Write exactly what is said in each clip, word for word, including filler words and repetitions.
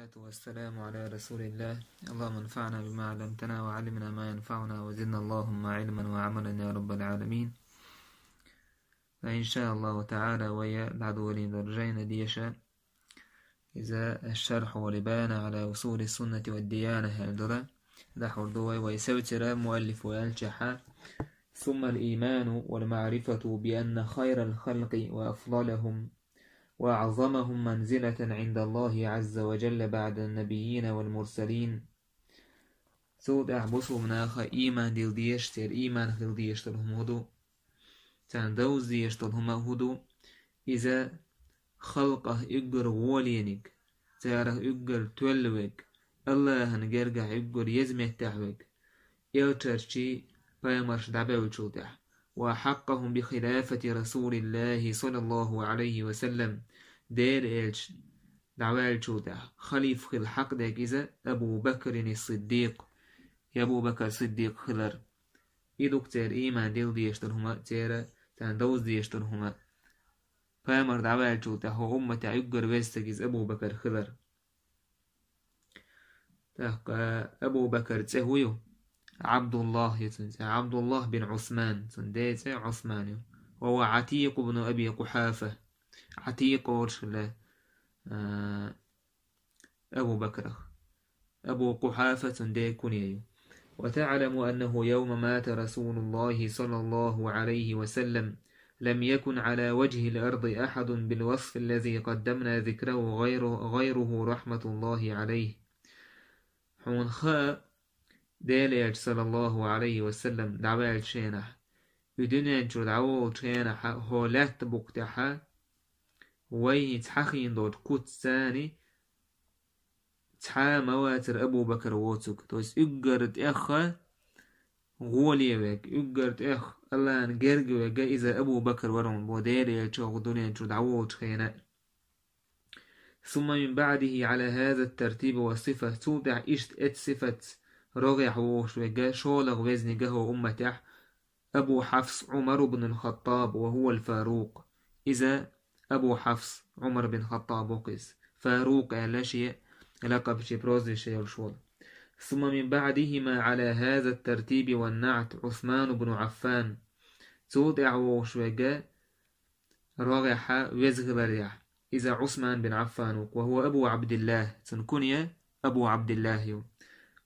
والصلاة والسلام على رسول الله. اللهم انفعنا بما علمتنا وعلمنا ما ينفعنا وزدنا اللهم علما وعملا يا رب العالمين. فإن شاء الله تعالى ويا بعد ولين درجين ديشا إذا الشرح والإبانة على أصول السنة والديانة هل درا دحور دوي ويسوتر مؤلف ويالجحا. ثم الإيمان والمعرفة بأن خير الخلق وأفضلهم وأعظمهم منزلة عند الله عز وجل بعد النبيين والمرسلين. Цул тӀаьхьа бусулба наха ийман дила дезаш, церан ийман хила дезаш долу хӀума хӀу ду? Царна довза дезаш долу хӀума хӀу ду? Иза халкъах уггар гӀолениг, царах уггар тоьлла вег, Аллахьан гергахь уггар еза меттехь вег, элчанаш, пайхамарш дӀабевллачул тӀаьхьа, وأحقهم بخلافة رسول الله صلى الله عليه وسلم, Делан элча дӀаваьллачул тӀаьхьа халифа хила хьакъ дерг иза Абу Бакрин Сиддикъ, я Абу Бакр Сиддикъ хилар. И ду-кх церан ийман дила дезаш долу хӀума, церан царна довза дезаш долу хӀума. Пайхамар дӀаваьллачул тӀаьхьа хӀокху умматехь уггар веза стаг иза Абу Бакр хилар. ТӀаккха Абу Бакр цӀе хӀун ю? Абдуллах ю цуьнан цӀе. Абдуллах бин Усман, цуьнан ден цӀе Усман ю. وهو عتيق بن أبي قحافة. Ӏатикъ олуш хилла, а, Абу Бакрах. Абу Къухьафа цуьнан ден куьне ю. وتعلم أنه يوم مات رسول الله صلى الله عليه وسلم لم يكن على وجه الأرض أحد بالوصف الذي قدمنا ذكره غيره، غيره رحمة الله عليه. Хьуна хаьа, Делан элча, саллаллаху Ӏалайхи ва саллам, дӀаваьллачу хенахь, и дуьнен чуьра дӀаволучу хенахь, хӀокху лаьттан букъа тӀехь вайна хьахийна долчу куц царна цхьа а ма вацара Абу Бакр воцург. То есть уггар тӀех гӀоле верг, уггар тӀех Аллахьан герга верг иза Абу Бакр вара хьуна боху Делан элча хӀокху дуьнен чуьра дӀаволучу хенахь. ثم من بعده على هذا الترتيب والصفة, цул тӀаьхьа иштта эцу сифатца рогӀехь вогӀуш верг, шолгӀа везниг хӀокху умматехь, Абу Хьафс Ӏумар бин аль-Хаттаб, وهو الفاروق. Иза Абу Хьафс Ӏумар бин Хаттаб ву-кх иза. Фарукъ аьлла шен лакъаб, шен прозвище йолуш волу. ثم من بعدهما على هذا الترتيب والنعت عثمان بن عفان. Цул тӀаьхьа вогӀуш верг рогӀехь веза хиларехь, иза Ӏусман бин Ӏаффан ву-кх, وهو أبو عبد الله, цуьнан куьне Абу Ӏабдиллах ю,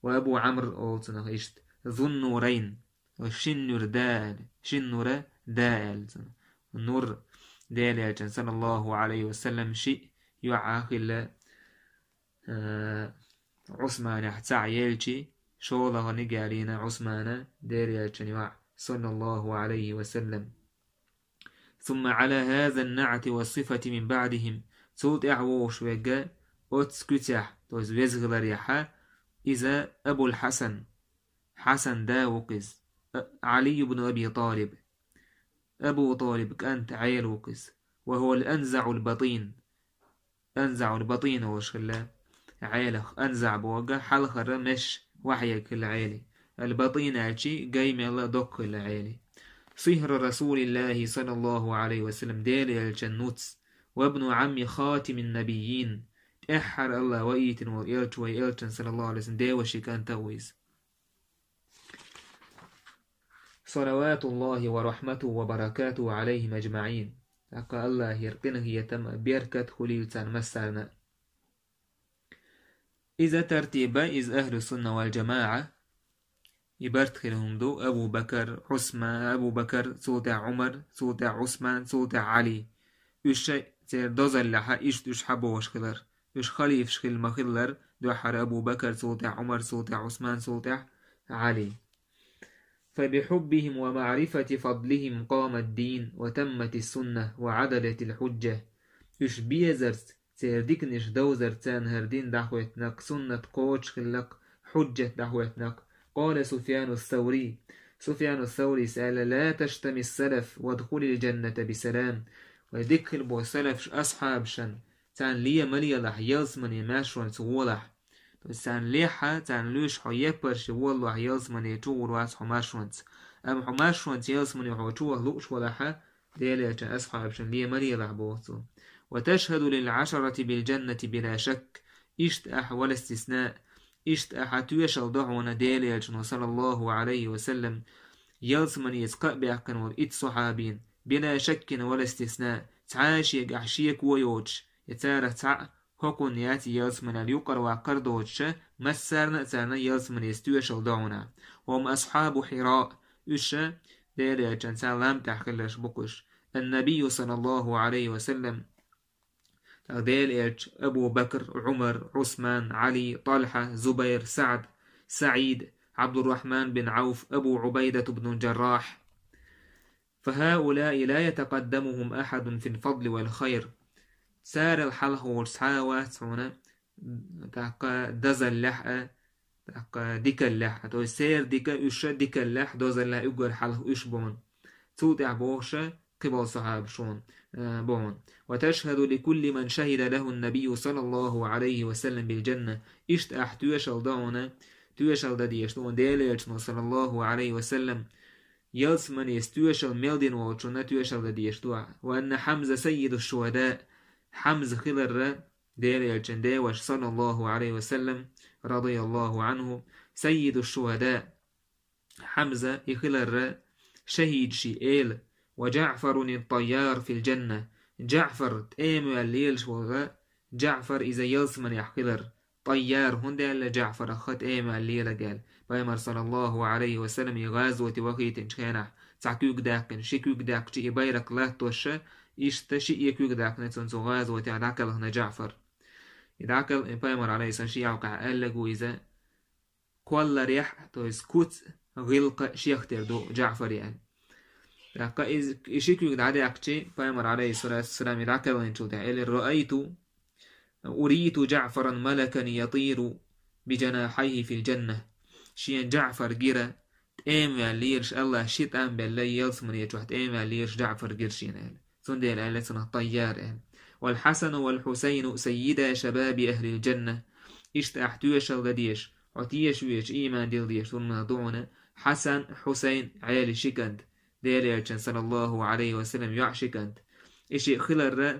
وأبو عمرو олу цунах иштта, ذو النورين, шин нуьра да аьлла, шин нуьра да аьлла цунах. Нур, Делан элчан, саллаллаху Ӏалайхи ва саллам, шиъ йоӀ хилла, а, Ӏусманехь цхьаъ елча, шолгӀаниг аьллера Ӏусмана, Делан элчан йоӀ, саллаллаху Ӏалайхи ва саллам. ثم على هذا النعت والصفة من بعدهم, цул тӀаьхьа вогӀуш верг оццу куьцехь, то есть веза хиларехь, иза Абул Хьасан, Хьасан да ву-кх иза, Ӏали ибн Аби ТӀалиб, Абу ТӀалиб кӀант Ӏела ву-кх иза, وهو الأنزع البطين. АнзаӀул батӀин олуш хилла Ӏелах, анзаӀ бохург хьалхара меш вахьега хилла Ӏели. Аль-батӀин аьлча гай мелла доккха хилла Ӏели. صهر رسول الله صلى الله عليه وسلم, Делан элчан нуц, وابن عم خاتم النبيين, тӀаьххьара Аллах ваийтина волу элча, вай элчан, саллаллаху Ӏалайхи ва саллам, девашин кӀант а ву иза. صلوات الله ورحمته وبركاته عليهم أجمعين. ТӀаккха Аллахьера къинхетам а, беркат а хуьлийла царна массарна а. Иза тартиб бу, иза ахьлу сунна вал джамаӀа, и барт хилла хӀума ду: Абу Бакр, Ӏусма-, Абу Бакр, цул тӀаьхьа Ӏумар, цул тӀаьхьа Ӏусман, цул тӀаьхьа Ӏали. Уьш церан дозаллехь иштта уьш хьабогӀуш хилар. Уьш халифаш хилла ма-хиллара, дуьххьара Абу Бакр, цул тӀаьхьа Ӏумар, цул тӀаьхьа Ӏусман, цул тӀаьхьа Ӏали. فبحبهم ومعرفة فضلهم قام الدين وتمت السنة وعدلت الحجة. Уьш безарца, церан диканаш довзарца царна хӀара дин дӀахӀоьттина-кх, суннат кхочуш хилла-кх, хьуджат дӀахӀоьттина-кх. قال سفيان الثوري. Суфьяну Саврис аьлла: لا تشتم السلف وادخل الجنة بسلام. Вай дика хила боху салафаш асхьабашна, царна лен ма лелахь, ялсамане маршонца гӀолахь. То есть царна лехьа, царна луьйш хьо яппарш воллохь, ялсамане чу гӀур вац хьо маршонца. Амма хьо маршонца, ялсамане хьо чу ваха лууш валахьа, Делан элчан асхьабашна лен ма лелахь боху цо. وتشهد للعشرة بالجنة بلا شك. Иштта ахь валастисна, иштта ахьа тоьшалла до хьуна Делан Элчано, саллаллаху Ӏалайхи ва саллам, ялсаманеца кхаъ баьккхина волу итт сахьабин, била шаккин валастисна, цхьа а шегахь шеко йоцуш, я царах цхьаъ хӀокхунна яц ялсаманел юкъара ваккхар доцуша, массарна а царна ялсаманеца тоьшалла до хьуна. Хьума асхьабу Хьира, уьш Делан Элчанца лам тӀехь хилларш бу кхуш. Ан-Набийю, саллаллаху Ӏалайхи ва саллам, тӀаккха Делан Элча Абу Бакр, Ӏумар, Ӏусман, Ӏали, ТӀалхьа, Зубайр, СаӀд, СаӀид, Ӏабдуррахьман бин Ӏауф, Абу Ӏубайдат бну Джаррахь. فهؤلاء لا يتقدمهم أحد في الفضل والخير. Царал хьалха волуш цхьа а вац хьуна, тӀаккха дозаллехь а, тӀаккха дикаллехь а. То есть церан дика уьш дикаллехь, дозаллехь уггар хьалха уьш бу хьуна. Цул тӀаьхьа бохуша кхин болу сахьабаш хьуна, а, бу хьуна. وتشهد لكل من شهد له النبي صلى الله عليه وسلم بالجنة. Иштта ахь тоьшалла до хьуна, тоьшалла дан дезаш ду хьуна Делан Элчано, саллаллаху Ӏалайхи ва саллам, ялсаманеца тоьшалла мел дина волчунна тоьшалла дан дезаш ду ахь. وأن حمزة سيد الشهداء. Хьамза хиларра, Делан Элчан деваша, саллаллаху Ӏалайхи ва саллам, радияллаху Ӏанху, سيد الشهداء. Хьамза и хиларра шахӀидашийн эла. وجعفر الطيار في الجنة. ДжаӀфар тӀемаваьлла лелаш волу, ДжаӀфар иза ялсаманехь хилар. ТӀайяр, хӀунда аьлла ДжаӀфарах тӀемаваьлла леларг аьлла. Пайхамар, саллаллаху Ӏалайхи ва саллам, и гӀазоте вахийтинчу хенахь цхьа куьг даьккхина, ши куьг даьккхича и байракх латтоша, иштта шиъ куьг даьккхина цунна цу гӀазотехь дӀакхелхина ДжаӀфар. И дӀакхел-, и пайхамар, Ӏалайхиссалам, ши ялкъехь аьлларг ву иза, кхолларехь, то есть куц а, гӀиллакх а шех тера ду ДжаӀфаран аьлла. ТӀаккха иза, и ши куьг дӀадаьккхича, пайхамар, Ӏалайхиссалату вассалам, и дӀакхелхинчул тӀаьхьа элира: رأيت، أريت جعفرا ملكا يطير بجناحيه في الجنة. Шена ДжаӀфар гира, тӀемаваьлла лелаш, АллахӀа ши тӀам белла, ялсамане чохь тӀемаваьлла лелаш ДжаӀфар гира шена аьлла. Цундела аьлла цунах ТӀайяр аьлла. والحسن والحسين سيدا شباب أهل الجنة. Иштта ахь тоьшалла дан дезаш, хьо теша везаш, ийман дилла дезаш хӀума ду хьуна Хьасан, Хьусайн, Ӏели ши кӀант, Делан Элчан, саллаллаху Ӏалайхи ва саллам, йоӀ ши кӀант. И шиъ хиларра,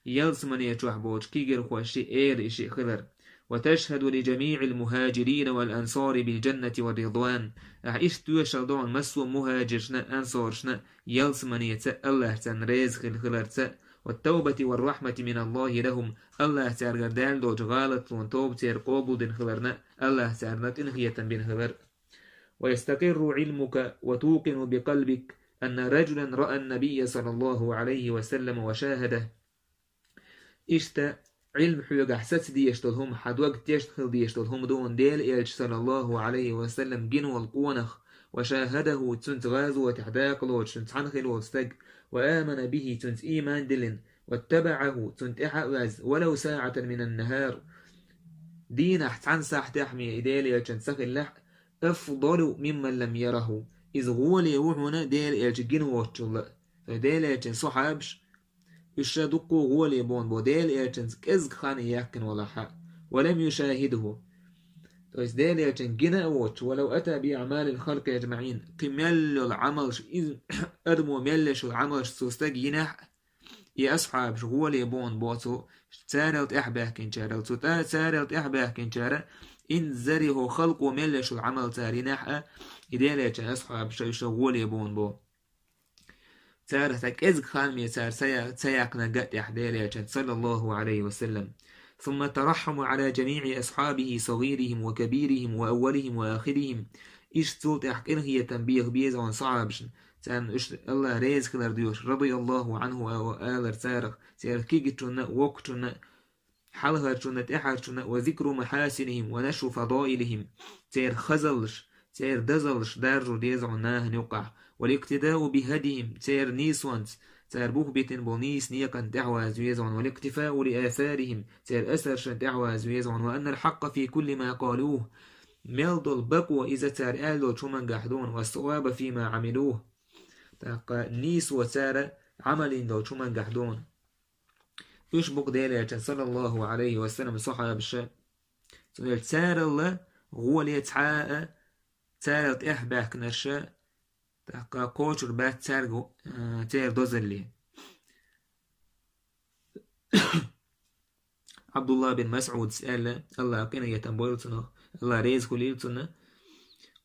ялсамане чохь болчу кегийрхошийн эла и шиъ хилар. وتشهد لجميع المهاجرين والأنصار بالجنة والرضوان. Ахь иштта тоьшалла до хьуна массо а мухӀажиршна а, ансоршна а, ялсаманеца, АллахӀ царна реза хилла хиларца, والتوبة والرحمة من الله لهم. АллахӀа цаьргара даьлла долчу гӀалатлонан тоба церан къобалдина хиларна, АллахӀа царна къинхетам бина хилар. ويستقر علمك وتوقن بقلبك أن رجلا رأى النبي صلى الله عليه وسلم وشاهده. Иштта, Ӏилма хьоьгахь саца дезаш долу хӀума, хьан дог тешна хила дезаш долу хӀума ду хьуна Делан Элча, саллаллаху Ӏалайхи ва саллам, гина волу къонах, وشاهده, цуьнца гӀазотехь дакъа лоцуш цуьнца цхьаьна хилла волу стаг, وآمن به, цуьнца ийман диллина, واتبعه, цунна тӀаьхьа а ваьзна, ولو ساعة من النهار, дийнахь цхьана сахьтехь ме и Делан Элчанца ца хиллехь а, أفضل ممن لم يره, иза гӀоле ву хьуна Делан Элча гина воцчул а. Делан Элчан сахьабаш, уьш ша дуккха а гӀоле бу хьуна бо, Делан Элчанца кӀезиг хан яьккхина валахь а. ولم يشاهده. То есть Делан Элчан гина а воцуш, ولو أتى بأعمال الخلق أجمعين. Кхин мел йолу Ӏамалш, иза, адамо мел еш йолу Ӏамалш цу стага йинехь а, и асхьабаш гӀоле бу хьуна бо цу царал тӀаьхьабаьхкинчарал, цу тӀа-, царал тӀаьхьабаьхкинчара, инзаре хӀокху халкъо мел еш йолу Ӏамал цара йинехь а, и Делан Элчан асхьабаш уьш ша гӀоле бу хьуна бо. Цара сан кӀезиг хан ме цара ца я-, ца яьккхинарг а тӀехь Делан Элчан, саллаллаху Ӏалайхи ва саллам. ثم الترحم على جميع أصحابه صغيرهم وكبيرهم وأولهم وآخرهم. Иштта цул тӀаьхьа къинхетам беха беза хьуна сахьабашна, царна уьш АллахӀ реза хилар доьхуш, رضي الله عنه, а-, алар царах, церан кегийчунна а, воккхачунна а, хьалхарчунна, тӀаьхьарчунна, وذكر محاسنهم ونشر فضائلهم, церан хазаллаш, церан дозаллаш даржо деза хьуна нахана юккъехь, والاقتداء بهديهم, церан нийсонца, цара бух битина болу нийса некъан тӀаьхьаваза веза хьуна, والاقتفاء لآثارهم, церан асаршна тӀаьхьаваза веза хьуна, وأن الحق في كل ما قالوه, мел долу бакъо иза цара аьлла долчу хӀумангахь ду хьуна, والصواب فيما عملوه, тӀаккха нийсо цара Ӏамал йина долчу хӀумангахь ду хьуна. Уьш бу-кх Делан Элчан, саллаллаху Ӏалайхи ва саллам, сахьабаша. Цундела царалла гӀоле цхьа а, царал тӀаьхьабаьхкинарша, тӀаккха кхочур бац цаьрга, а, церан дозалле. Ӏабдуллах бин МасӀудас аьлла, Аллах къинхетам бойла цунах, Аллах реза хуьлийла цунна: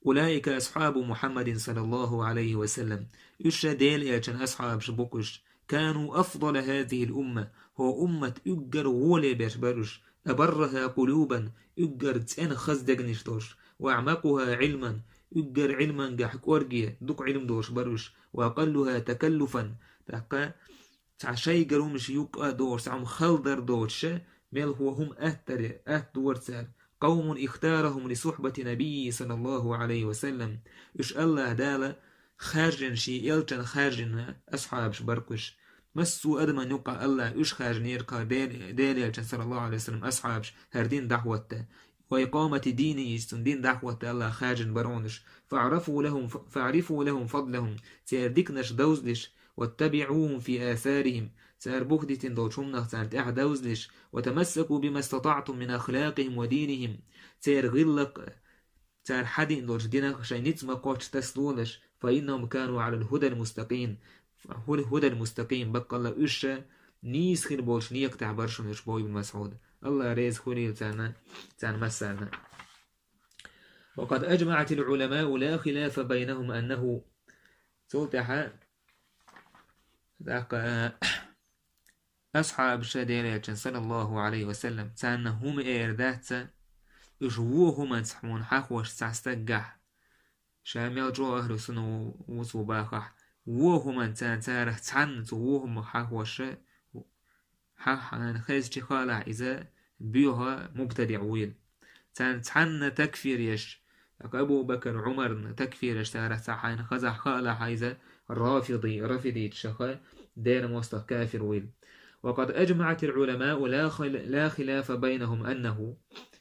«Улаика асхьабу Мухьаммадин саллаллаху Ӏалайхи ва саллам». Уьш ша Дела элчан асхьабаш бу-кх уьш. «Кану афдала хӀазихил умма». ХӀо уммат уггар гӀоле берш бар уьш. «Абарраха къулубан», уггар цӀена хаза дегнаш долуш, «ва аӀмакъуха Ӏилман», уггар Ӏилмангахь кӀорге, дукха Ӏилма долуш бар уьш, «ва акъаллуха такаллуфан», тӀаккха цхьа шайгара хӀумаш юккъа а доцуш, цхьа хӀума хала дар доцуш, мел хӀо хӀума атта дара, атта дора цара. «Къавмун ихтарахум ли сухьбати набиййи саллаллаху Ӏалайхи ва саллам». Уьш Аллаха Дала хаьржина, шен элчан хаьржина асхьабаш бар-кх уьш. Массо а адаман юккъахь Аллаха уьш хаьржинера-кх Дел-, Дела элчан, саллаллаху Ӏалайхи ва саллам, асхьабаш хӀара дин дӀахӀотта. «Ва икъамати динихи», цуьнан дин дӀахӀотта Аллаха хаьржина бар хьуна уьш. «ФаӀрифу лахум, фаӀрифу лахум фадлахум». Церан диканаш довзалаш, «ваттабиӀухум фи асарихим». Цара бух дитина долчу хӀуманах царна тӀаьхьа довзалаш, «ва тамассаку бима статаӀтум мин ахлакъихим ва динихим». Церан гӀиллакх, цара хьадина долчу динах шайн ницкъ ма кхоччу тасалолаш, «фа иннахум кану Ӏалал хӀудал мустакъим». ХӀу-, хӀудал мустакъим, баккъалла уьш ша нийса хир болчу некъа тӀехь бар шуна уьш, боху Ибн МасӀуда. Аллах реза хуьлийла царна, царна массарна. «Ва къад аджмаӀатил Ӏуламау ла хилафа байнахум аннаху». Цул тӀаьхьа, тӀаккха, а, асхьабаша Делан Элчан, саллаллаху Ӏалайхи ва саллам, царна хӀума эр дац, уьш вон хӀуманца хьуна хьахош цхьа стаггахь, ша мел чӀогӀа ахӀлу сунна ву-, ву цо бахахь, вон хӀуманца царах цхьанна цо вон хӀума хьахош, хьа-, хьайна хезча хаалахь иза боьха мубтадиӀ вуйла. Царна цхьанна такфир еш, тӀаккха Абу Бакр, Ӏумарна такфир еш царах цхьа хьайна хезахь хаалахь иза рафиди, рафидиташха, Делан мостагӀа кафир вуйла. «Ва къад аджмаӀатил Ӏуламау ла хил-, ла хилафа байнахум аннаху».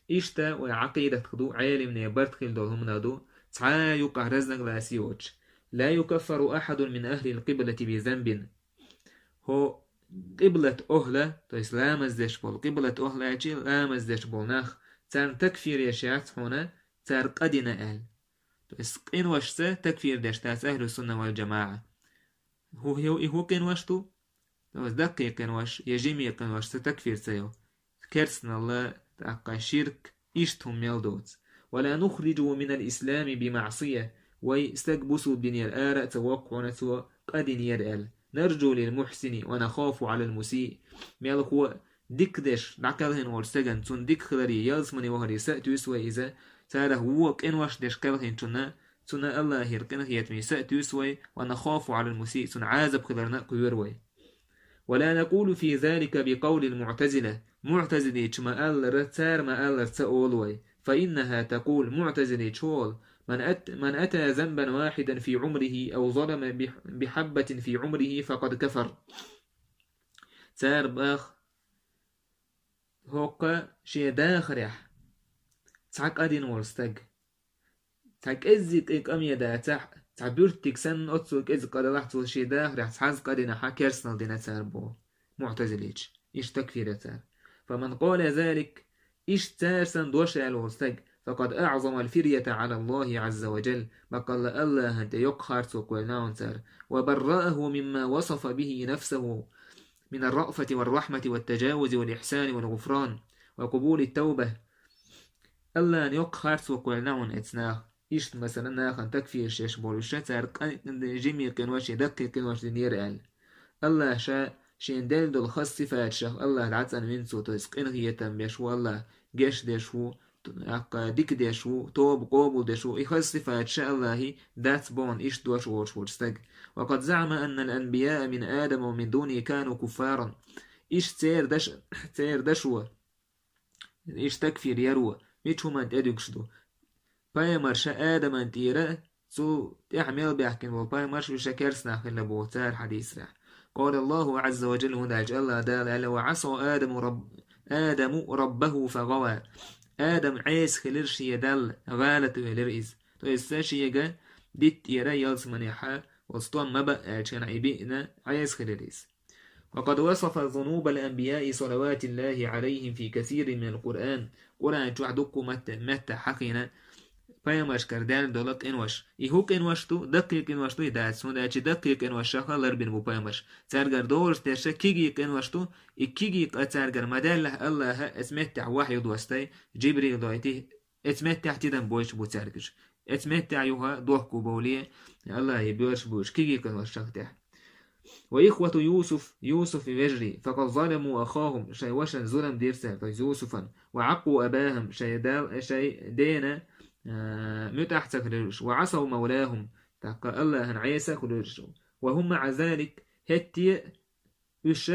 Иштта вай Ӏакъидатах ду, Ӏелимне барт хила долу хӀуманах ду, цхьа а юккъахь разногласи йоцуш. «Ла юкаффару ахьадун мин ахьлил къиблати би занбин». ХӀо къиблат охӀла, то есть ламаз деш болу, къиблат охӀла аьлчи ламаз деш болу нах, царна такфир еш яц хьуна, цара къа дина аьлла. То есть къиношца такфир деш дац ахӀлу сунна вал джамаӀа. ХӀу, хӀу, и хӀу къинош ду? То есть даккхий къинош, я жимий къинош ца такфир ца йо. Керстаналла, тӀаккха ширк, иштта хӀума мел доцу. «Ва ла нухриджуху минал ислами би маӀсия», вай стаг бусулба динера ара а ца воккху хьуна цо къа динера аьлла. «Нарджу лил мухьсини ва нахафу Ӏалал мусиъ». Мелхо дика деш, дӀакхелхина волчу стагана, цунна дика хиларе, ялсамане вахаре са а туьйсу вай иза, царах вон къинош деш кхелхинчунна, цунна Аллахера къинхетаме са а туьйсу вай, «ва нахафу Ӏалал мусиъ», цунна Ӏазап хиларна а кхоьру вай. «Ва ла накъулу фи залика би къавлил муӀтазила». МуӀтазилича ма-аллара, цара ма-аллара ца олу вай. «Фа иннаха такъул», муӀтазилича олу: «Ман ат-, ман ата занбан вахьидан фи Ӏумрихи ав залама би, би хьаббатин фи Ӏумрихи факъад кафар». Цара бах, хӀокху шен дахарехь цхьа къа дина волу стаг, цхьа кӀеззиг къи-, къаме дацахь, цхьа буьртиг санна оццул кӀеззиг къа далахь, цо шен дахарехь цхьазза къа динахь, керстаналла дина цара боху, муӀтазилича. Иштта такфир яц цара. «Фаман къала залик», иштта цара санна дош аьлла волу стаг, «факъад аӀзамал фирята Ӏалаллахи Ӏазза ва джал», баккъалла Аллахьан тӀе йоккха харцо кхоьллина хьуна цара, «ва баррааху мимма васафа бихи нафсаху минар раъфати вар рахьмати ват таджавузи вал ихьсани вал гӀуфран ва къубулит тавба». Аллахьан йоккха харцо кхоьллина хьуна эцу наха. Иштта, масала, нахана такфир еш болуш, цара къа-, жимий къинош я даккхий къинош динера аьлла. Аллахь ша шен делла долу хаза сифаташах Аллахь дӀацӀанвина цо, то есть къинхетам беш ву Аллахь, геш деш ву, тӀаккха дика деш ву, тоба къобал деш ву, и хаза сифаташ Аллахьи дац боху иштта дош волуш волчу стаг. «Ва къад заӀама аннал анбияа мин Адама ва мин дуни кану куффаран». Иштта церан даш-, церан дашо, иштта такфир яро, мича хӀуманна тӀедуьгуш ду? Пайхамарша Адаман тӀера, цул тӀаьхьа мел баьхкина болу пайхамарш уьш керстанах хилла боху цара хьадисехь. Къала Аллаху Ӏазза ва джалла, хӀунда аьлча Аллахь Дала аьлла: «Ва Ӏаса Адаму раб-, Адаму раббаху фагӀава». Адам Ӏеса хилира шен Далла, гӀалат велира иза. То есть ца шега дитта тӀера ялсаманехьа, оцу стом ма баа аьлча, и биъна Ӏеса хилира иза. «Ва къад васафа зунубал анбияи салаватиллахи Ӏалайхим фи касирин минал Къуръан». Къуръан чохь дуккха матта-, меттахь хьахийна пайхамаршкара даьлла долу къинош. И хӀун къинош ду, даккхий къинош ду и дац, хӀунда аьлча даккхий къиношаха ларбина бу пайхамарш. Цаьргара догӀуш дерша кигий къинош ду, и кигий къа цаьргара ма-даьллахь Аллаха, эца меттехь вахьйу достай, Джибрил дойтий, эца меттехь тидам бойчу бу цаьргаш. Эца меттехь юха дохко бовле, Аллахе боьрша бу уьш кигий къиношах тӀехь. وإخوة يوسف، Юсуфан вежарий, فقد ظلموا أخاهم، шайн вашан зулам дира цара, то есть Юсуфан, وعقوا أباهم، шайн дал-, шайн дена, а, муьтӀахь ца хилира уьш, وعصوا مولاهم، тӀаккха Аллахьан Ӏеса хилира уьш. وهم مع ذلك، хӀетте а уьш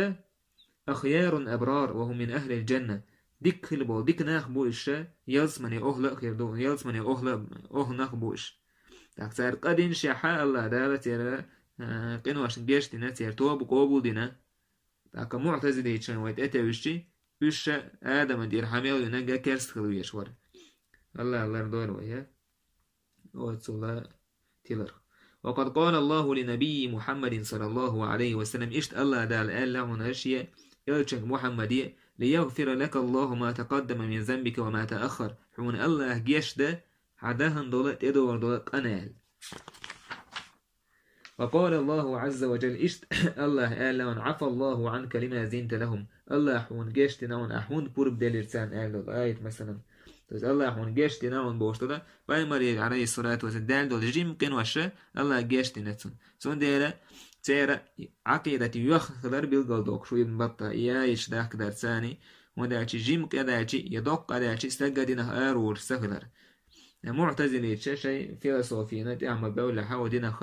أخيار أبرار، وهم من أهل الجنة، дика хила болу, дика нах бу уьш, ялсамане охӀла а хир ду, ялсамане охӀла а, охӀла нах бу уьш. ТӀаккха цара къа динашехь а Аллах Дала церан, а, къиношна гечдина, церан тоба къобалдина. ТӀаккха муӀтазилийчун вай тӀетевжичи, уьш ша Адама тӀера хьан мел вина ган керста хила везаш вара. Аллах лардойла вай, я. Оццула тилар. وقد قال الله لنبيه محمد صلى الله عليه وسلم، иштта Аллах Дала аьлла хьуна шен элчанга Мухьаммаде: ليغفر لك الله ما تقدم من ذنبك وما تأخر، хьуна Аллах гечдан хьан дахана долу, тӀедогӀур долу къа аьлла. وقال الله عز وجل، иштта Аллах аьлла хьуна: عفا الله عنك لما أذنت لهم، Аллах хьуна гечдина хьуна, ахь хӀунда пурба делира царна аьлла долу аят, масалан. То есть Аллах хьуна гечдина хьуна бохуш долу, пайхамаре, алейхиссалату вассалам, даьлла долу жима къинош Аллах гечдина цунна. Цундела церан Ӏакъидат йоьхна хилар билгалдоккхуш ву Ибн Батта, и аяташ дахкадар царний, хӀунда аьлча жима къа даьлча я доккха къа даьлча стаг динах ара волуш ца хилар. МуӀтазилийча шайн философина тӀехь ма бевлла хьо динах,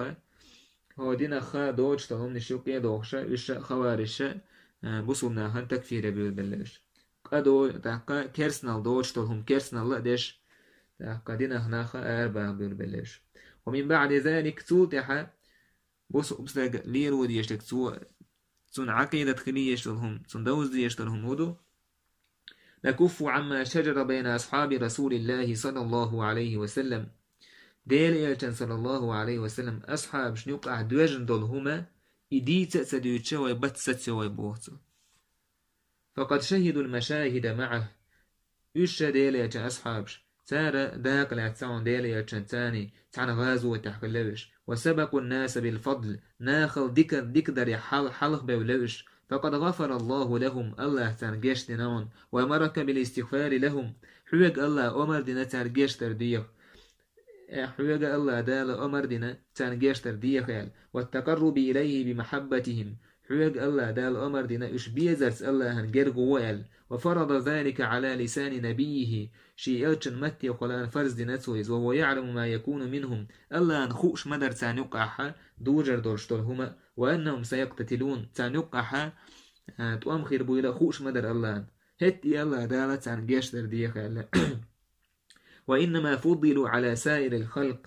хьо динах доцуш долу хӀуманаш юкъе а дохуш, уьш хавариша, а, бусулба нахана такфир ян буьйлабелла уьш. Къа до-, тӀаккха керстанал доцуш долу хӀума керстаналла а деш, тӀаккха динах нах арабаха буьйлабелла уьш. ومن بعد ذلك، цул тӀаьхьа бусулба стаг лело дезаш дерг цо, цунна Ӏакъидат хила езаш долу хӀума, цунна довза дезаш долу хӀума хӀун ду? نكف عما شجر بين أصحاب رسول الله صلى الله عليه وسلم. Делан элчан, саллаллаху алейхи ва саллям, асхьабашна юкъахь доьжна долу хӀума, и дийца а ца дуьйцуш вай бац сацо вай боху цо. فقد شهدوا المشاهد معه. Уьш ша Делан элчан асхьабаш, цара дакъа лаьцна хьуна Делан элчанца царний цхьана гӀазотехь хилла уьш. وسبقوا الناس بالفضل. Нахал дика, дика дарехь хьал-, хьалха бевлла уьш. فقد غفر الله لهم. Аллах царна гечдина хьуна. وأمرك بالاستغفار لهم. Хьоьга Аллах омар дина царна гечдар деха. Э, хьоьга Аллах Дала омар дина царна гечдар деха аьлла. والتقرب إليه بمحبتهم. Хьоьга Аллах Дала омар дина уьш безарца Аллахьан герга гӀо аьлла. وفرض ذلك على لسان نبيه. Шен элчан маттехула фарз дина цо иза. وهو يعلم ما يكون منهم. Аллахьан хууш ма дара царна юкъахь дужар долуш долу хӀума. وأنهم سيقتتلون. Царна юкъахь, а, тӀом хир буйла хууш ма дара Аллахьан. ХӀетте а Аллах Дала царна гечдар деха аьлла. وإنما فضلوا على سائر الخلق.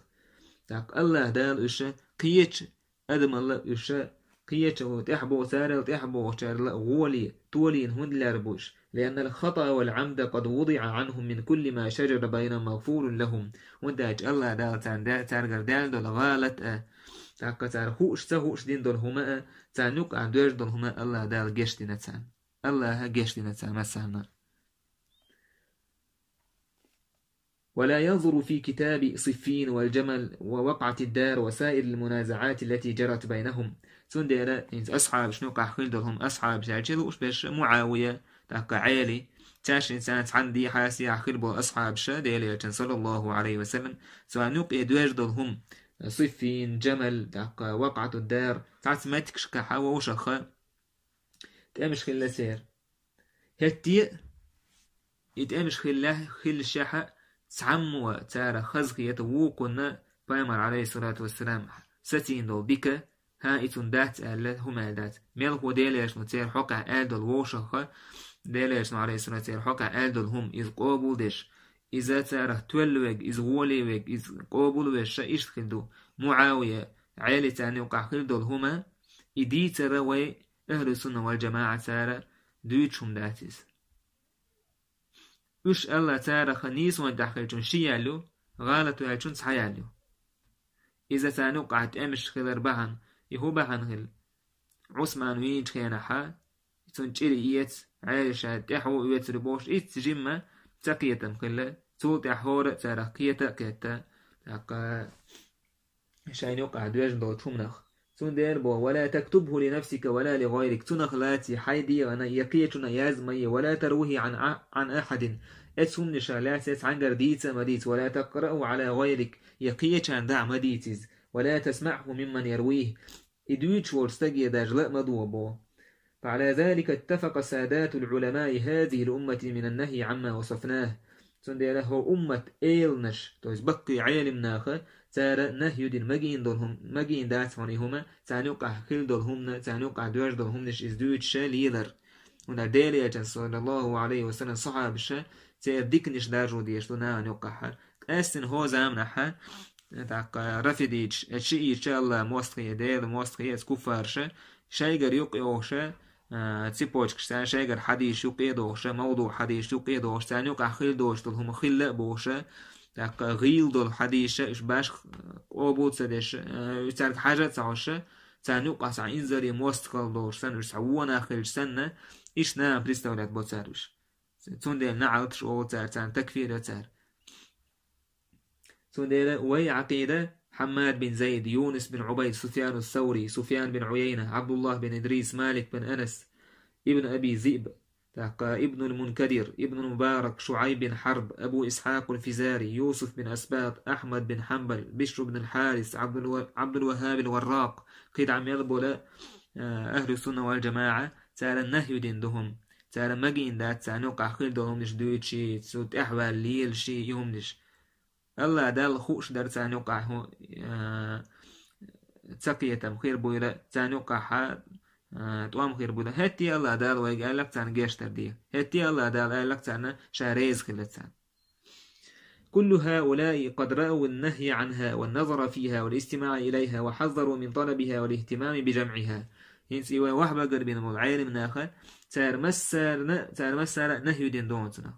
ТӀаккха Аллах Дала уьш кхечу адамалла уьш кхечу тӀехь боху, царал тӀехь бохучарла гӀоле, толийна хӀунда лаьрра бу уьш? لأن الخطأ والعمد قد وضع عنهم من كل ما شجر بينهم مغفور لهم. ХӀунда аьлча Аллах Дала царна да-, цаьргара даьлла долу гӀалат а, тӀаккха цара хууш, ца хууш дина долу хӀума а, царна юкъахь доьжна долу хӀума а Аллах Дала гечдина царна. Аллаха гечдина царна массарна. ولا ينظر في كتاب صفين والجمل ووقعة الدار وسائر المنازعات التي جرت بينهم. Цундела хӀинца асхьабашна юкъахь хила долу хӀума, асхьабаш аьлча лууш берш Муавия, тӀаккха Ӏели, цаьршинца цхьана дехьа-сехьа хила болу асхьабаш Делан элчан, саллаллаху алейхи ва саллям, царна юкъе доьжна долу хӀума, Сиффин, Джамал, тӀаккха Вакъатуд-Дар, цхьацца меттигашкахь вовшахха тӀемаш хилла церан. ХӀетте а и тӀемаш хилла, хиллашехь а, цхьаммо цара хазахета вукхунна пайхамар, алейхиссалату вассалам, сацийна долу дика, хӀан, и цунна дац аьлла, хӀума аьлла дац. Мелхо Делан элчано церан хьокъехь аьлла долу вовшахха, Делан элчано, алейхиссалам, церан хьокъехь аьлла долу хӀума, иза къобалдеш, иза царах тоьлла верг, иза гӀоле верг, иза къобалвеш, иштта хила ду. Муавия, Ӏели царна юкъахь хила долу хӀума, и дийцар вай Ахьлу-Сунна вал-ДжамаӀа цара дуьйцуш хӀума дац иза. Уьш Аллах царах нийсонан тӀехь хиллачун ши ял ю, гӀалат ваьллачун цхьа ял ю. Иза царна юкъахь тӀемаш хилар бахьана, и хӀун бахьана хилла? Ӏусман вийначу хенахь, цунна чӀир эца, Ӏелиша тӀаьхьо оьцур бохуш, ицца жимма цакхетам хилла Цул тӀаьхьа хӀора а царах кхета а кхетта, тӀаккха шайна юкъахь доьжна долчу хӀуманах. Цундела бо: «ولا تكتبه لنفسك ولا لغيرك». Цунах лаций хьайн дегӀана я кхечунна язма е: «ولا تروه عن ع-، عن أحد». Эцу хӀуманех лаьцна цхьаьнгара дийца а ма дийца: «ولا تقرأه على غيرك». Я кхечарна дӀа а ма дийца иза: «ولا تسمعه ممن يرويه». И дуьйцуш волчу стаге даже ла а ма догӀа бо. «فعلى ذلك اتفق سادات العلماء هذه الأمة من النهي عما وصفناه». Цундела хӀо уммат эланаш, то есть баккхий Ӏелим наха, цара нахью дина, магийна долу хӀума, магийна дац хьуна и хӀума, царна юкъахь хила долу хӀумана, царна юкъахь доьжна долу хӀуманаш иза дуьйцуша лелар. ХӀунда Делан Элчан, саллаллаху алейхи ва саллям, сахьабаша церан диканаш даржо дезаш ду нахана юкъахьара. Къаьстина хӀо заманахьа, тӀаккха рафидийча, шиийча, Алла мостагӀий, Дела мостагӀий, эцу куффарша, шайгара юкъа йогӀуша, а, цепочкаш, царна шайгара хьадийш юкъа а догӀуша, мавду хьадийш юкъа а догӀуша, царна юкъахь хила доцуш долу хӀума хилла а бохуша, тӀаккха гӀийла долу хьадийша, уьш башха къобал ца деш, а, уьш цаьрга хьажа а ца хьоша, царна юкъахь цхьа инзаре мостагӀалла долуш санна, уьш цхьа вонах хилча санна, иштта нахана представлять бо цара уьш. Цундела наӀалташ олу цара, царна такфир йо цара. Цундела вай Ӏакъида: Хьаммад бин Зайд, Юнус бин Ӏубайд, Суфьяну Саури, Суфьян бин Ӏуяйна, Ӏабдуллах бин Идрис, Малик бин Анас, Ибн Аби Зиъб, тӀаккха Ибнул Мункадир, Ибнул Мубарак, ШуӀайб бин Хьарб, Абу Исхьакъул Физари, Юсуф бин Асбат, Ахьмад бин Хьанбал, Бишр бин Хьарис, Ӏабдул Ва-, Ӏабдул Ваххабил Варракъ, кхидӀа мел бола, а, ахьлу сунна вал джамаӀа, цара нахью дина ду хӀума. Цара магийна дац, царна юкъахь хила долу хӀуманаш дуьйцуш, цу тӀаьхьаваьлла лелаш и хӀуманаш. Алла Далла хууш дара царна юкъахь хӀу-, а, цакхетам хир буйла, царна юкъахь, а, тӀом хир буйла. ХӀетте Алла Дала вайга аьллакх царна гечдар де. ХӀетте Алла Дала аьллакх царна ша реза хила царна. كل هؤلاء قد رأوا النهي عنها والنظر فيها والاستماع إليها وحذروا من طلبها والاهتمام بجمعها. ХӀинца и вай вахьбагар бина болу Ӏелим наха, цара массарна, цара массара а нахью дина ду хӀума цунах.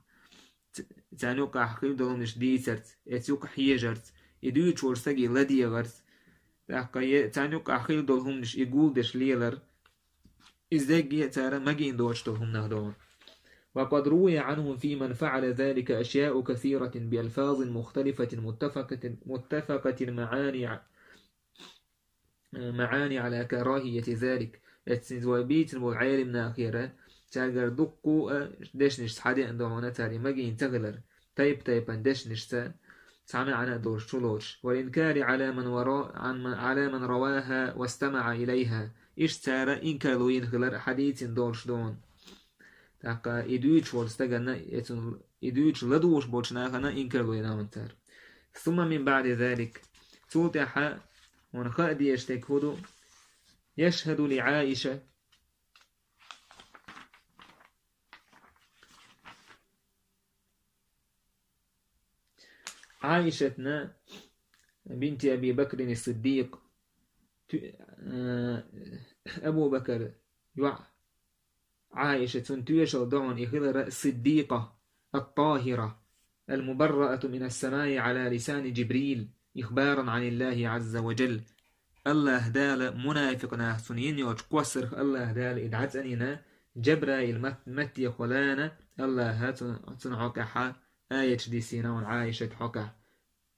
Ц-, царна юкъахь хила долу хӀуманаш дийцарца, эцу юкъа хьежарца, и дуьйцуш волчу стаге ладегӀарца, тӀаккха е царна юкъахь хила долу хӀуманаш и гулдеш лелар, иза дерриге а цара магийна доцуш долу хӀуманах ду хӀума. وقد روي عنهم في من فعل ذلك أشياء كثيرة بألفاظ مختلفة متفقة، متفقة المعاني ع-، معاني على كراهية ذلك. Эццинца вай бийцина болу Ӏелим нахера, цаьргара дуккха а дешнаш схьадеана ду хьуна цара и магийна ца хилар, тайп-тайпана дешнашца, цхьа маьӀна а долуш чулоцуш. والإنكار على من ورا-، عن من، على من رواها واستمع إليها. Иштта цара инкарло йина хилар хьадийцина долуш ду хьуна. ТӀаккха и дуьйцуш волчу стаганна, эцун и дуьйцуш ладугӀуш болчу нахана инкарло йина хьуна цара. ثم من بعد ذلك. Цул тӀаьхьа хьуна хаа дезаш дерг хӀун ду? يشهد لعائشة. Ӏаишатна, بنت أبي بكر الصديق, ту-, а, Абу Бакар йоӀ Ӏаиша, цунна тоьшалла ду хьуна и хилар, الصديقة الطاهرة المبرأة من السماء على لسان جبريل إخبارا عن الله عز وجل. Аллаха Дала мунафикъ нах цунна йина йолчу кхоссарх Аллаха Дала и дӀацӀанйина, Джабраил мат-, маттехула Аллаха цу-, цунна хьокъехьа аяташ диссийна хьуна Ӏаишат хьокъехь.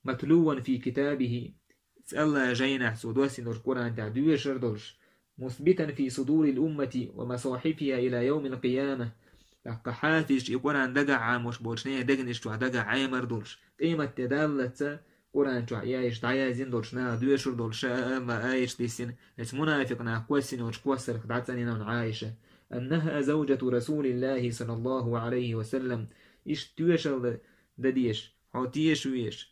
متلوا في كتابه, Аллаха жайнахь цо доссийна долчу Къуръан тӀехь доьшур долуш, مثبتا في صدور الأمة ومصاحفها إلى يوم القيامة. ТӀаккха хьафизаш и Къуръан дагахь Ӏамош болчу нехан дегнаш чохь дагахь Ӏемар долуш, къематде даллалц Къуръан чохь и аяташ дӀаяздина долуш, наха доьшур долуш, Аллаха аяташ диссина, эцу мунафикъ нах кхоссийна йолчу кхоссарх дӀацӀанйина хьуна Ӏаиша. أنها زوجة رسول الله صلى الله عليه وسلم. Иштта тоьшалла дан дезаш, хьо теша везаш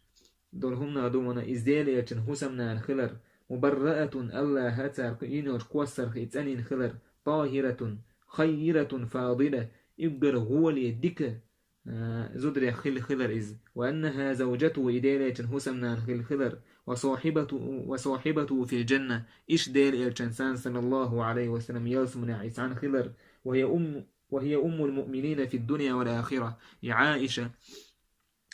долу хӀуманах ду хьуна иза Делан Элчан хӀусамнана хилар, مبرأة, Аллаха цара йина йолчу кхоссарх и цӀанйина хилар, طاهرة خيرة فاضلة, уггар гӀоле дика, а, зударех хилла хилар иза. وأنها زوجته, и Делан Элчан хӀусамнана хилла хилар, وصاحبته، وصاحبته في الجنة, иштта Делан Элчан санна, саллаллаху алейхи ва саллям, ялсаманехь и цхьаьна хилар, وهي أم، وهي أم المؤمنين في الدنيا والآخرة. И Ӏаиша,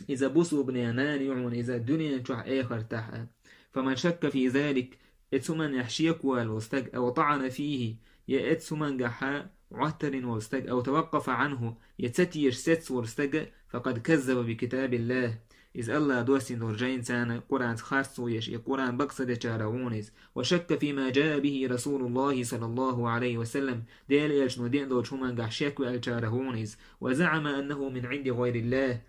иза бусулбанийн нана ю хьуна иза дуьнен чохь, эхартахь а. فمن شك في ذلك, эцу хӀуманехь шеко йолу стаг, أو طعن فيه, я эцу хӀумангахьа гӀоттарин волу стаг, أو توقف عنه, я ца теша сецна волу стаг, فقد كذب بكتاب الله. Иза Аллах доссийна долу жайна царна Къуръанца харц ву еш, и Къуръан бакъ ца дечарах ву иза. وشك فيما جاء به رسول الله صلى الله عليه وسلم. Делан элчано деана долчу хӀумангахь шек ваьллачарах ву иза. وزعم أنه من عند غير الله.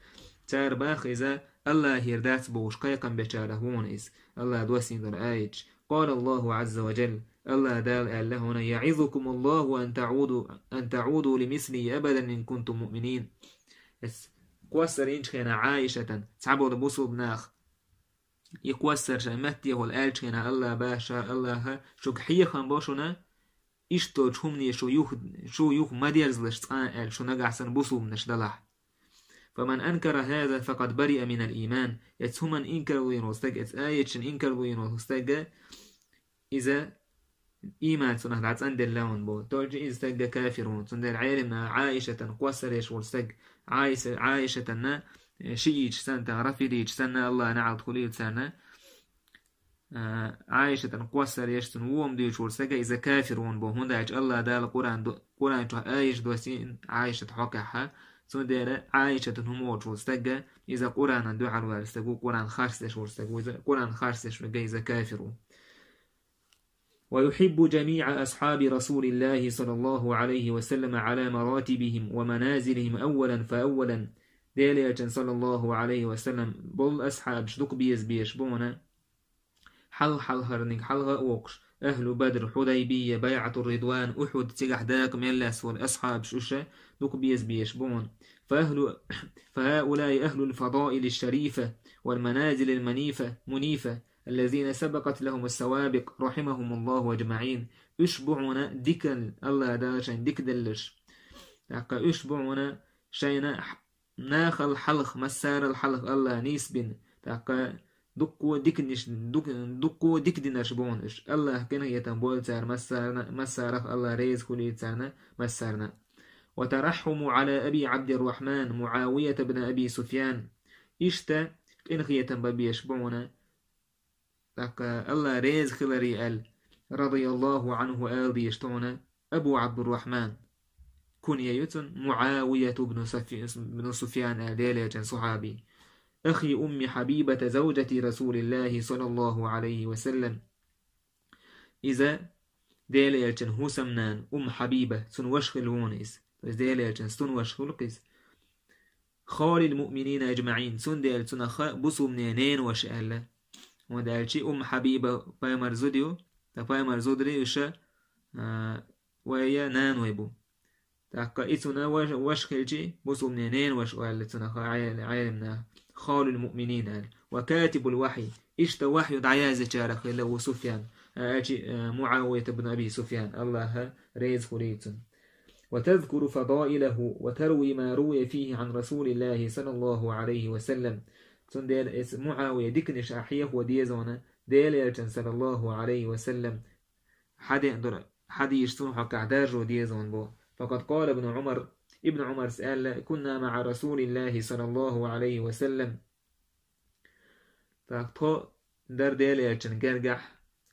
Цара баха иза Аллахера дац бохуш кхайкхам бечарах ву иза. Аллах доссийна долу аяташ. قال الله عز وجل. Аллах Дала аьлла хьуна: يعظكم الله أن تعودوا، أن تعودوا لمثله أبدا إن كنتم مؤمنين. Эс кхоссар йинчу хенахь Ӏайшатан, цхьаболу бусулба нах, и кхоссар шайн меттехула аьллачу хенахь Аллах баша, Аллаха, шуьга хьехам бо шуна, иштта долчу хӀумане шу юха, шу юха ма дерзалаш цкъа а аьлла, шу нагахь санна бусулбанаш далахь. فمن أنكر هذا فقد برئ من الإيمان. Эцу хӀуманна инкарло йина волу стаг, эцу аяташна инкарло йина волу стаг, иза ийман цунах дӀацӀанделла ван бо. Тойчу иза стаг кафир ву. Цундела Ӏелимна Ӏайшатан кхоссар еш волу стаг, Ӏайса-, Ӏайшатанна, э, шиъийча санна, тхан рафидийча санна, Аллах наӀалт хуьлийла царна, а, Ӏайшатан кхоссар еш цунна вон дуьйцуш волу стага иза кафир ву бо, хӀунда аьлча Аллах Дала Къуръан до-, Къуръан чохь аяташ доссийна Ӏайшат хьокхехьа, цундела Ӏайшатан хӀума волчу волу стага, иза Къуръанан дуьхьал ваьлла стаг ву, Къуръан харц деш волу стаг ву, иза Къуръан харц деш верг иза кафир ву. ويحب جميع أصحاب رسول الله صلى الله عليه وسلم على مراتبهم ومنازلهم أولا فأولا. Делан элчан, саллаллаху Ӏалайхи ва саллам, болу асхьабаш дукха беза беш бу хьуна, хьалха-хьалхарниг хьалха а воккхуш, ахьлу Бадр, Хьудайбия, Байъатур Ридван, Ухьуд, цигахь дакъа мел лаьцна волу асхьабаш уьш дукха беза беш бу хьуна. فأهل، فهؤلاء أهل الفضائل الشريفة والمنازل المنيفة، منيفة، الذين سبقت لهم السوابق، رحمهم الله أجمعين. Уьш бу хьуна дикан, Аллах Дала шайн дика деллаш. ТӀаккха уьш бу хьуна шайна нахал хьалха, массарал хьалха Аллах нийсбина. ТӀаккха дуккхо диканаш, дук-, дуккхо дика динарш бу хьуна уьш. Аллах къинхетам бойла цара массарна, массарах Аллах реза хуьлийла царна массарна. وترحم على أبي عبد الرحمن معاوية بن أبي سفيان. Иштта къинхетам бан беш бу хьуна, тӀаккха Аллах реза хиларе аьлла, радияллаху Ӏанху ала дезаш ду хьуна Абу Ӏабдуррахьман. Кунья ю цуьнан, МуӀавияту бну Сафи-, бну Суфьян аьлла, Делан элчан сахьаби. أخي أم حبيبة زوجة رسول الله صلى الله عليه وسلم. Иза Делан элчан хӀусамнана Умм Хьабиба, цуьнан ваша хилла ву хьуна иза. То есть Делан элчан стун ваша хуьлу-кх иза. خال المؤمنين أجمعين, цундела цунах хаьа бусулбанийн ненаваша аьлла. ХӀунда аьлча Умм Хьабиба пайхамаран зуда ю, ткъа пайхамаран зударий уьш, а, вайн наной бу. ТӀаккха и цуьнан ва-, ваша хилча, бусулбанийн ненаваша аьлла цунах Ӏел-, Ӏелимнаха. خال المؤمنين аьлла. وكاتب الوحي. Иштта вахью дӀаяздечарах хилла ву Суфьян, а, аьлча, а, МуӀавият ибн Аби Суфьян, Аллаха реза хуьлийла цунна. وتذكر فضائله وتروي ما روي فيه عن رسول الله صلى الله عليه وسلم. Цундела эс МуӀавия диканаш а хьехо деза хьуна, Делан элчан, саллаллаху Ӏалайхи ва саллам, хьадеана долу хьадисаш цунна хьокхахь даржо деза хьуна бо. فقد قال ابن عمر, Ибн Ӏумарс аьлла: كنا مع رسول الله صلى الله عليه وسلم. ТӀаккха тхо дара Делан элчан гергахь,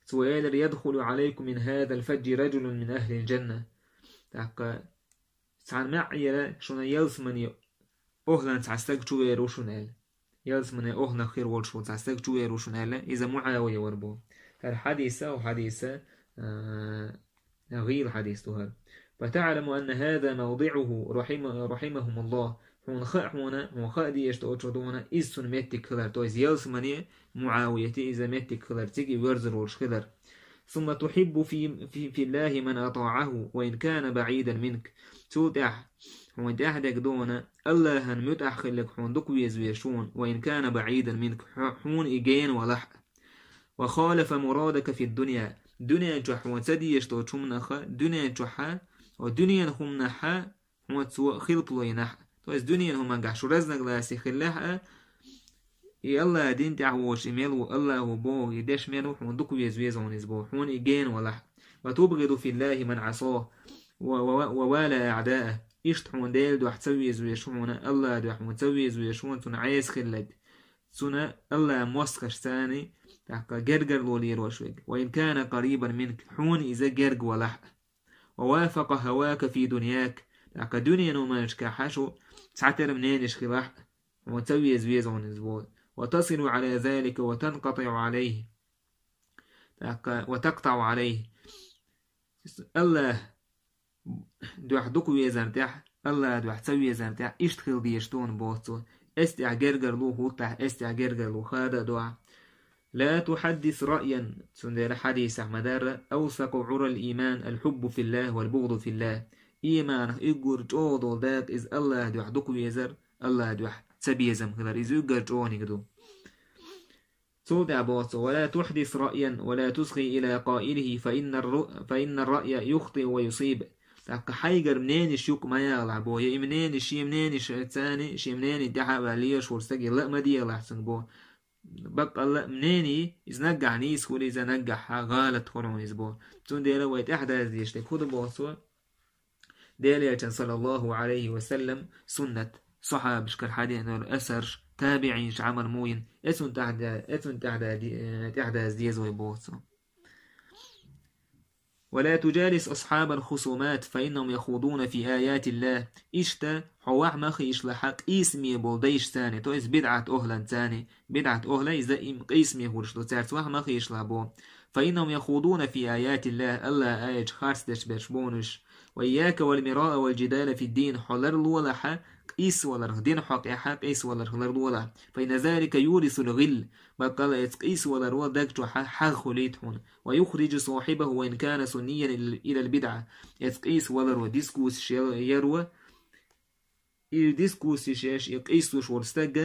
цо элира: يدخل عليكم من هذا الفج رجل من أهل الجنة. ТӀаккха цхьана маьӀӀера шуна ялсамане охӀлан цхьа стаг чувер ву шуна аьлла. Ялсамане охӀнах хир волуш волу цхьа стаг чувер ву шуна аьлла, иза МуӀавия вара бо. ХӀара хьадиса, хӀара хьадиса, а, гӀийла хьадис ду хӀара. فتعلم أن هذا موضعه رحمه، رحمهم الله. Хьуна хаьа хьуна, хьуна хаа дезаш долчух ду хьуна, иза цуьнан меттиг хилар, то есть ялсамане МуӀавияти иза меттиг хилар, цига и воьрзур волуш хилар. ثم تحب في، في، في الله من أطاعه وإن كان بعيدا منك. Цул тӀаьхьа хьуна тӀаьхьа дерг ду хьуна, Аллахьан муьтӀахь хилларг хьуна дукха веза везаш ву хьуна, وإن كان بعيدا منك, хьо-, хьуна и гена валахь а. وخالف مرادك في الدنيا. Дуьнен чохь хьуна ца дезаш долчу хӀуманах, дуьнен чохь, о, дуьненан хӀуманах хьуна цо хилпало йинахь а. То есть дуьненан хӀумангахь шу разногласи хиллехь а, и Аллахьан дин тӀехь воцуш, и мел ву, Аллахьо боху, и деш мел ву, хьуна дукха веза веза хьуна иза боху, хьуна и гена валахь а. وتبغض في الله من عصاه و، و، ووالى أعداءه. Иштта хьуна Делан дуьхьа ца веза везаш ву хьуна, Аллахьан дуьхьа хьуна ца веза везаш ву хьуна, цунна Ӏеса хилларг. Цунна Аллахьан мостагӀашца царна, тӀаккха гергарло лелош верг. وإن كان قريبا منك, хьуна иза герга валахь а. ووافق هواك في دنياك. ТӀаккха дуьнено мел хьажа хьо цхьатера ненаш хилахь, хьуна ца веза веза хьуна иза боху. وتصل على ذلك وتنقطع عليه. ТӀаккха وتقطع عليه. Аллах дуьхьа дукха везарна тӀехь, Аллах дуьхьа ца везарна тӀехь, иштта хила дезаш ду хьуна боху цо. Эс тӀехь гергарло хӀуттахь, эс тӀехь гергарло хада а дуьхьа. لا تحدث رأيا, цундела хьадисехь ма-дарра, أوثق عرى الإيمان الحب في الله والبغض في الله. Ийманах уггар чӀогӀа долу дакъа иза Аллах дуьхьа дукха везар, Аллах дуьхьа ца безам хилар, иза уггар чӀогӀаниг ду. Цул тӀаьхьа боху цо: ولا تحدث رأيا ولا تصغي إلى قائله فإن الر-، فإن الرأي يخطئ ويصيب. ТӀаккха хьайгара мнениш юкъа ма ялахь боху, я и мнениш, шен мнениш цани, шен мнени тӀаьхьа а ваьлла лелаш волу стаге ла а ма делахь цунга боху. Баккъалла а мнени, иза наггахь нийса хуьлу, иза наггахь гӀалат хуьлу иза боху. Цундела вай тӀаьхьадаза дезаш дерг хӀун ду боху цо? Делан Элчан, саллаллаху Ӏалайхи ва саллам, суннат, сахьабашкара хьадеанарг, асарш, табиӀинаш Ӏамал муйин, эцун тӀаьхьа-, эцун тӀаьхьа-, э, тӀаьхьадаза деза вай боху цо. ولا تجالس أصحاب الخصومات فإنهم يخوضون في آيات الله. Иштта, хьо ваха ма хишлахь къийсаме болу дайшца, то есть бидӀат охӀланца, бидӀат охӀла иза им къийсаме хӀурш ду, цаьрца ваха ма хишлахь бо. فإنهم يخوضون في آيات الله, Аллах аяташ харц деш берш бу уьш. وإياك والمراء والجدال في الدين, хьо ларлолахь къийсаваларх, дин хьокъехь къийсаваларх ларлолахь. فإن ذلك يورث الغل, баккъалла эцу къийсаваларо даг чохь хьагӀ хуьлийта хьуна. ويخرج صاحبه وإن كان سنيا إلى البدعة. Эцу къийсаваларо, дискуссиш яр-, яро, и дискуссиш еш, и къийсалуш волу стаг,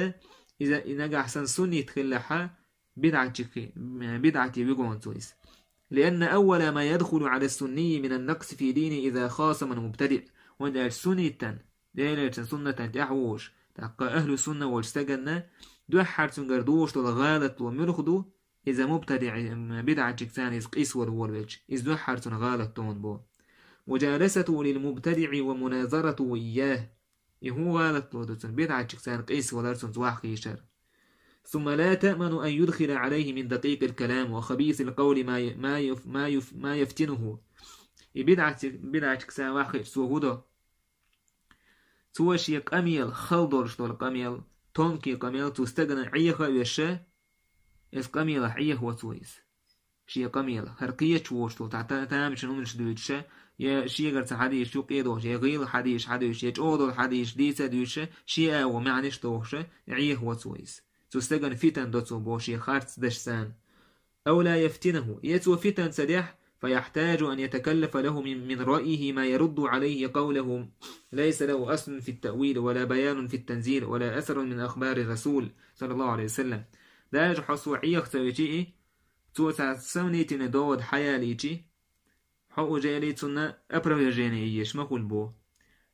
иза и нагахь санна суннит хилахь, бидӀатчик-, бидӀате вигонца иза. لأن أول ما يدخل على السني من النقص في دينه إذا خاصم المبتدع. ХӀунда аьлча суннитан, Делан Элчан суннатан тӀаьхьа вогӀуш, тӀаккха ахӀлу сунна волчу стаганна дуьххьара цуьнгара догӀуш долу гӀалатло муьлха ду, иза мубтадиӀ, бидӀатчик царна иза къийсавала волавелча, иза дуьххьара цунна гӀалат ду хьуна бо. مجالسته للمبتدع ومناظرته إياه. И хӀун гӀалатло ду цунна, бидӀатчик царна къийсавалар, цунца ваха хишлар. ثم لا تأمن أن يدخل عليه من دقيق الكلام وخبيث القول ما ي-، ما يف-، ما يف-، ما يفتنه. И бидӀатчик, бидӀатчик царна ваха хиъча цо хӀун до? Цо шен къамел, хала долуш долу къамел, тонкий къамел цу стагана Ӏеха а веш, иза къамелах Ӏехаво цо иза. Шен къамелах, хӀара кхечу вочу долу, цхьа та-, тамашийна хӀуманаш дуьйцуш, я шегара цхьа хьадисаш юкъе а дохуш, я гӀийла хьадисаш хьадуьйцуш, я чӀогӀа долу хьадисаш дийца а дуьйцуш, шен агӀо маьӀнаш а дохуш, Ӏехаво цо иза. Цу стагана фитан до цо боху шен харц дашца. أو لا يفتنه, я цо фитан ца дехь, فيحتاج أن يتكلف له من، من رأيه ما يرد عليه قوله ليس له أصل في التأويل ولا بيان في التنزيل ولا أثر من أخبار الرسول صلى الله عليه وسلم. Даже хьо цо Ӏеха ца вичи и, цо цхьа сомнительный довод хьаялийчи, хьо уже цунна опровержение еш ма хуьлу боху.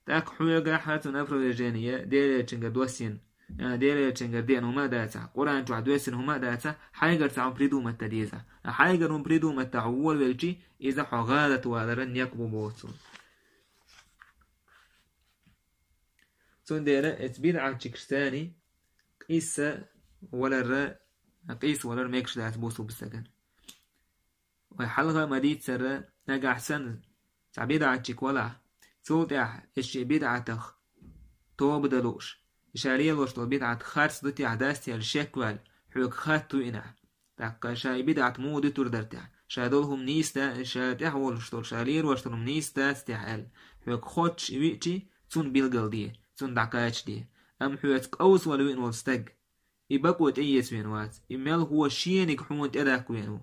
ТӀаккха хьоьгахь цунна опровержение Делан Элчангара доссийна, а, Делан Элчангара деана хӀума а дацахь, Къуръан чохь доьссина хӀума а дацахь, хьайгара цхьа хӀума придумать дан деза. А хьайгара хӀума придумать дан хьо волавелчи, иза хьо гӀалат валаран некъ бу боху цо. Цундела эцу бидӀатчикаш царна къийса валар, къийса валар мегаш дац бусулба стагана. Вай хьалха а ма-дийццара, нагахь санна цхьа бидӀатчик валахь, цул тӀаьхьа иза шен бидӀатах тоба дан лууш, ша лелош долу бидӀат харц ду техь, дац техь аьлла шек ваьлла, хьоьга хатта виънехь, тӀаккха ша и бидӀат муха дуьтур дара техь, ша долу хӀума нийса да-, ша тӀехь волуш долу, ша лелош долу хӀума нийса дац техь аьлла, хьоьга хоттуш и виъчи, цунна билгал де, цунна дӀакхача де. Амма хьоьца къовса вала виъна волу стаг, и бакъо тӀеэца вен вац, и мелхо шениг хьуна тӀедаккха вен ву.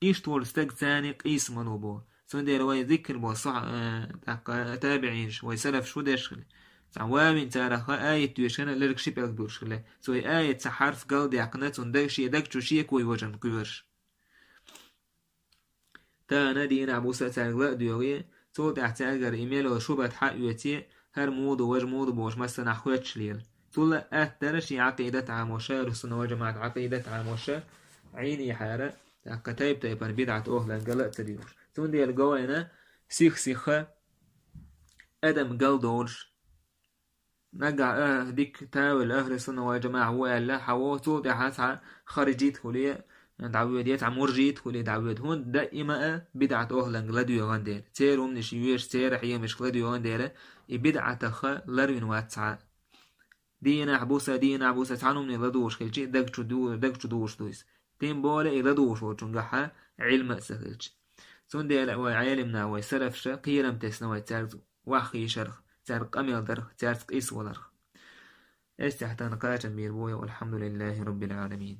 Иштта волу стаг царна къийса ма ло бо. Цундела вай зикр бо сахьа-, э, тӀаккха табиӀинаш, вай салафаш хӀун деш хили. Цхьа вавин царах аят доьшина, лерг ши пӀелг буьлуш хили. Цо и аят цхьа хьарф галдаьккхина, цунна даг, шен даг чу шеко йожам кхоьруш. Тахана дийнахь буса цаьрга ла а доьгӀе, цул тӀаьхьа цаьргара и мел йолу шубат хьаоьце, хӀара муха ду, важа муха ду бохуш массанхьа хоьттуш лела. Цул а атта дара шен Ӏакъидат Ӏамоша, Ахьлу-Сунна вал-ЖамаӀат Ӏакъидат Ӏамоша, Ӏийнехьара, тӀаккха тайп-тайпана бидӀат охӀлан гала а ца дуьйхуш. Цундела говайна сих-сиха адам галдолуш, нагахь, э, дика тавилла Ахьлу-Сунна вал-ЖамаӀа ву аьлла, хьан ву, цул тӀаьхьа цхьа харжит хӀуле, дӀавоьду, е цхьа муржит хуьлий дӀавоьду. ХӀунда даима а бидӀат охланга ладоьгӀан дера. Церан умниш йоьш, церан хьемашка ладоьгӀан дера, и бидӀатах ларвина вац цхьа. Дийнахь буса, дийнахь буса цхьа умне ладугӀуш хилчи, даг чу ду-, даг чу дугӀуш ду иза. Тем более и ладугӀуш волчунгахьа Ӏилма а ца хилча. Цундела вай Ӏелимна, вай салафша кхерам тесна вай цаьрца ваххийшарх, цаьрга къамел дарх, цаьрца къийса валарх. Эс тӀехь тан кхачам бийр бу, алхьамдулиллахи раббил Ӏаламин.